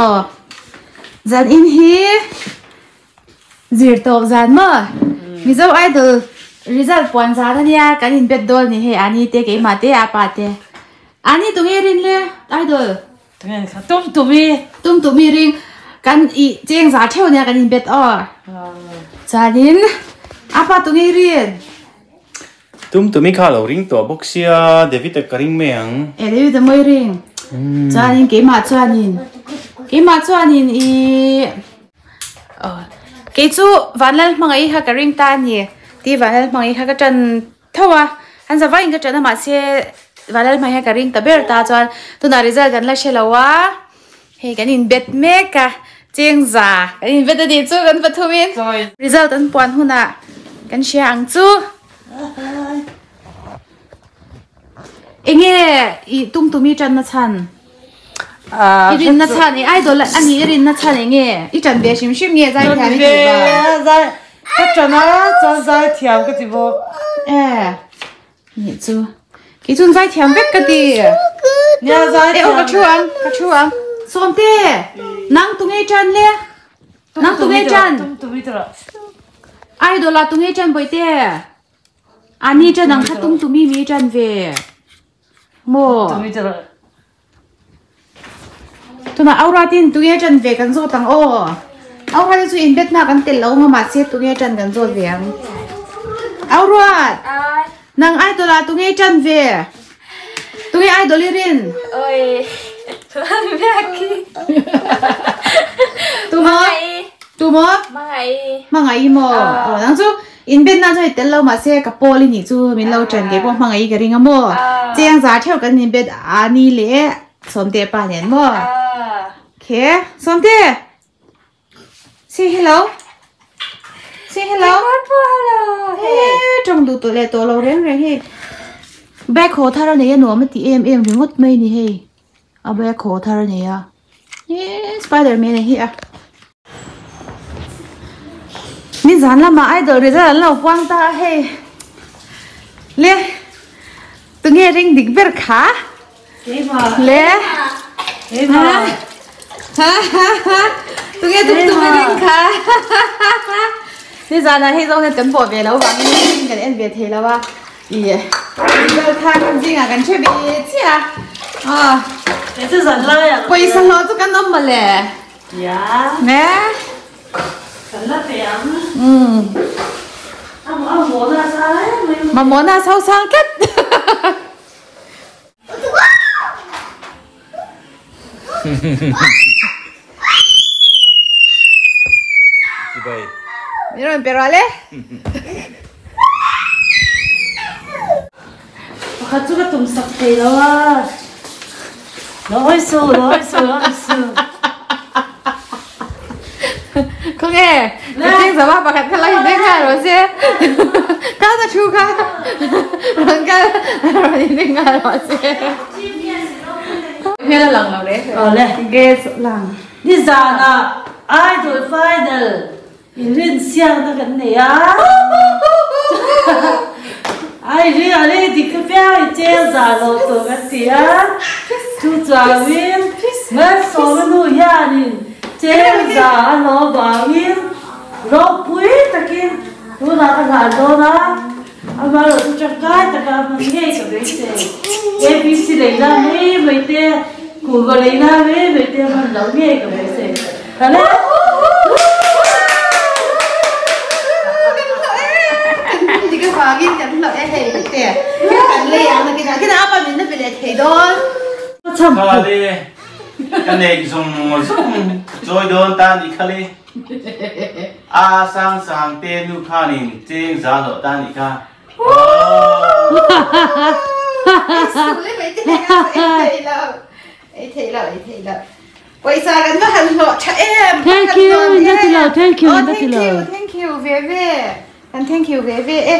Aw zan in hi zir tawp zan maw Mizo Idol result puan zan ania kan in bet dawn a ni hei ani te keimah te a pa te ani tunge rin le Idol. Tum tumi. Tum tumi ring kan i cheng za theu nia kan in bet aw. Chuanin apa tunge rin. Tum tumi kha lo ring tawh bawk sia David a ka ring mai ang. E David a mawi ring. Chuanin keimah chuanin keimah chuanin i kei chu Vanlal hmangaih kha ka ring ta a ni. Ti Vanlal hmangaih kha ka tan Tho a, an za vaiin ka ṭan a mahse Vanlal hmai hian ka ring ta ber ta chuan tunah result kan la hre lo a, hei kan inbet mek a, cheng za kan inbet a nih chu kan pathumin result an puan hunah kan hria ang chu. Enge i tum tumi ṭanna chhan? I rinna chhan i idol a ni i rinna chhan enge i ṭan ve hrim hrim nge zai thiam i tih vang? Ka ṭan a chuan zai thiam ka ti bawk. E nih chu kei chuan zai thiam vek ka ti. Nia zai thiam. E aw ka thu ang ka thu ang. Sawmte nang tunge i ṭan le? Nang tunge i ṭan? Idol ah tunge i ṭan bawihte? Ani ṭan ang kha tum tumi mi i ṭan ve maw? Tunah Auratin tunge ṭan ve kan zawt ang aw. Aurate chu inbetna kan telh lo ang a mahse tunge ṭan kan zawt ve ang. Aurat! Nang idol ah tunge ṭan ve? Tunge idol i rin? Oi. Tumaw? Tumaw? Hmangaih maw? Aw nang chu inbetna chu hei tel lo mahse ka pawl i nih chu min lo ṭan kei pawh hmangaih ka ring a maw? Cheng za theuh kan inbet a ni leh Sawmte pa nen maw? Khe Sawmte! Say hello! Say hello! He tawng duh tawh leh tawh lo reng reng hei. Bag haw thar a nei a nuam a ti em em ringawt mai ni hei. A bag haw thar a nei a. He spider man a hi a. Ni zan lamah idol result an lo puang ta a hei. Le tunge ring dik ber kha? Le ha ha ha tunge tum tum ring kha? Ni zanah hei zawng hian kan pawh ve lo vangin kan en ve thei lo a. I result kha kan zingah kan hre ve chiah a. Aw. Pawisa hlawh chu kan awm mawle. Ne. Umm. Mamawhna a sosang tlat. Min rawn pe rual e. Pakhat chu ka tum sak thei lo a. Lo hawi su, lo hawi su, lo hawi su. Khawnge, ka cheng zava pakhat kha la hi deng nghal rawh se. Ka ta thu kha rawn kal rawn in deng nghal rawh se. Hmel a lang lo le. Awle. Gas lang. Nizanah Idol final inrinsiakna kan nei a. Ai ri a ri dik kha piang i cheng za lo tur kan ti a. Chu chuangin Malsawma nu hianin cheng za a hlawh vangin ropui takin tunah ka hlan dawn a. Amaherawh chu tangkai taka a hman ngei ka beisei. ABC leina mai mai te, kuhva leina mai mai te a hman loh ngei ka beisei. Hale! Khale, ka neih zawng zawng chawi dawn ta nih kha le. A sang sang te nu khanin cheng za hlawh ta nih kha. Pawisa kan va han hlawh tha em. Thank you, na ti lo, thank you, na ti lo. Thank you, thank you ve ve. Kan thank you ve ve e.